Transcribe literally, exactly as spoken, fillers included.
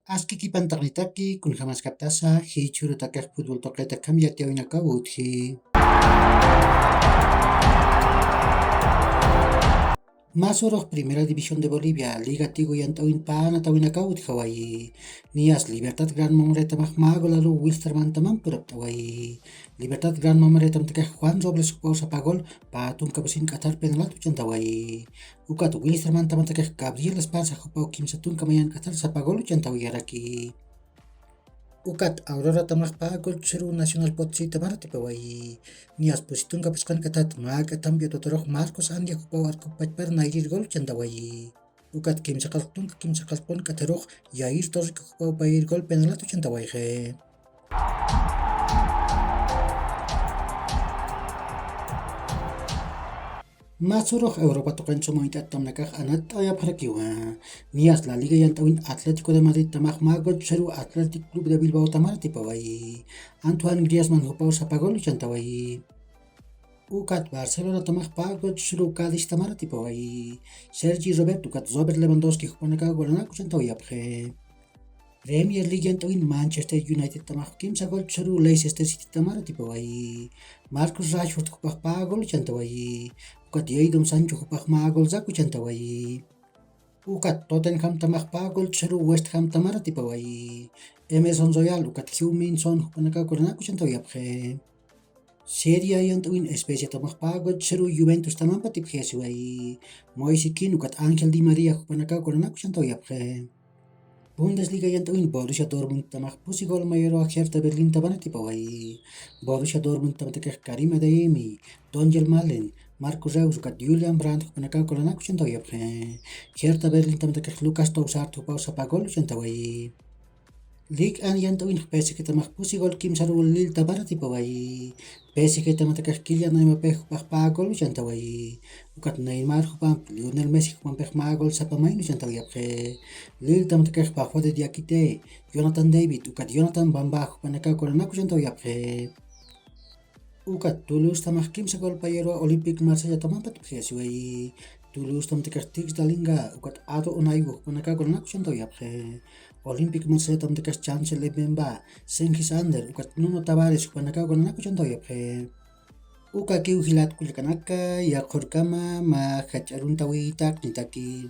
Aski kipantaqnitaki, kunjamaskaptasa jichhürutakix futbol tuqitakham yatiyawinakaw utji. Mä surux Primera División de Bolivia, Liga Tigo yant'awin pänatawinakaw utjawayi. Niyas Libertad Gran Mamorretamax mä golaru Wilstermantamam purapt'awayi. Libertad Gran Mamorretamtakix Juan Robles jupaw sapa gol pä tunka pusin k'athar penalat uchantawayi. Ukat Wilstermantamtakix Gabriel Esparza jupaw kimsa tunka mayan k'athar sapa gol uchantawayaraki. Ukat Aurora tamaxpa gol ch'usiru Nacional Potosí tamar atipawayi. Niyas pusi tunka pusqan k'athat mä k'atham yatwatarux Marcos Andia jupaw arkup pachpar nayrir gol uchantawayi. Ukat kimsa qallq tunka kimsa qallq p'un k'atharux Yair Torrico jupaw payir gol penalat uchantawayxi. Mä surux Europa tuqin suma uñt'at tamnakax anatt'awayapxarakiwa. Niyas La Liga yant'awin Atlético de Madrid tamax mä gol ch'usiru Athletic Club de Bilbao tamar atipawayi. Antoine Griezmann jupaw sapa gol uchantawayi. Ukat Barcelona tamax pä gol ch'usiru Cádiz tamar atipawayi. Sergi Roberto ukat Robert Lewandowski jupanakaw golanak uchantawayapxi. Premier League yant'awin Manchester United tamax kimsa gol ch'usiru Leicester City tamar atipawayi. Marcus Rashford jupax pä gol uchantawayi. Ukat Jadon Sancho jupax mä gol rak uchantawayi. Ukat Tottenham tamax pä gol ch'usiru West Ham tamar atipawayi. Emerson Royal ukat Heung-min Son jupanakaw golanak uchantawayapxi. Serie A yant'awin Spezia tamax pä gol ch'usiru Juventus tamamp atipjayasiwayi. Moise Kean ukat Ángel Di María jupanakaw golanak uchantawayapxi. Bundesliga yant'awin Borussia Dortmund tamax pusi gol mayarwa Hertha Berlin tamar atipawayi. Borussia Dortmund tamtakix Karim Adeyemi, Donyell Malen, Marco Reus ukat Julian Brandt jupanakaw golanak uchantawayapxi. Hertha Berlin tamtakix Lukas Toussaint jupaw sapa gol uchantawayi. Liga yant'awin P S G tamax pusi gol kimsaru Lille tamar atipawayi. P S G tamtakix Kylian Mbappé jupax pä gol uchantawayi. Ukat Neymar jupamp Lionel Messi jupampix mä gol sapa mayn uchantawayapxi. Lille tamtakix Bafodé Diakité, Jonathan David ukat Jonathan Bamba jupanakaw golanak uchantawayapxi. Ukat Toulouse tamax kimsa gol payarwa Olympique Marsella tamamp atipjayasiwayi. Toulouse tamtakix Tiggs Dalinga ukat Ado Onaiwo jupanakaw golanak uchantawayapxi. Olympique Marsella tamtakix Chancel Mbemba, Cengiz Under ukat Nuno Tavares jupanakaw golanak uchantawayapxi. Ukakiw jilat kullakanaka, yaqhurkama mä jach'aruntawitaqnitaki.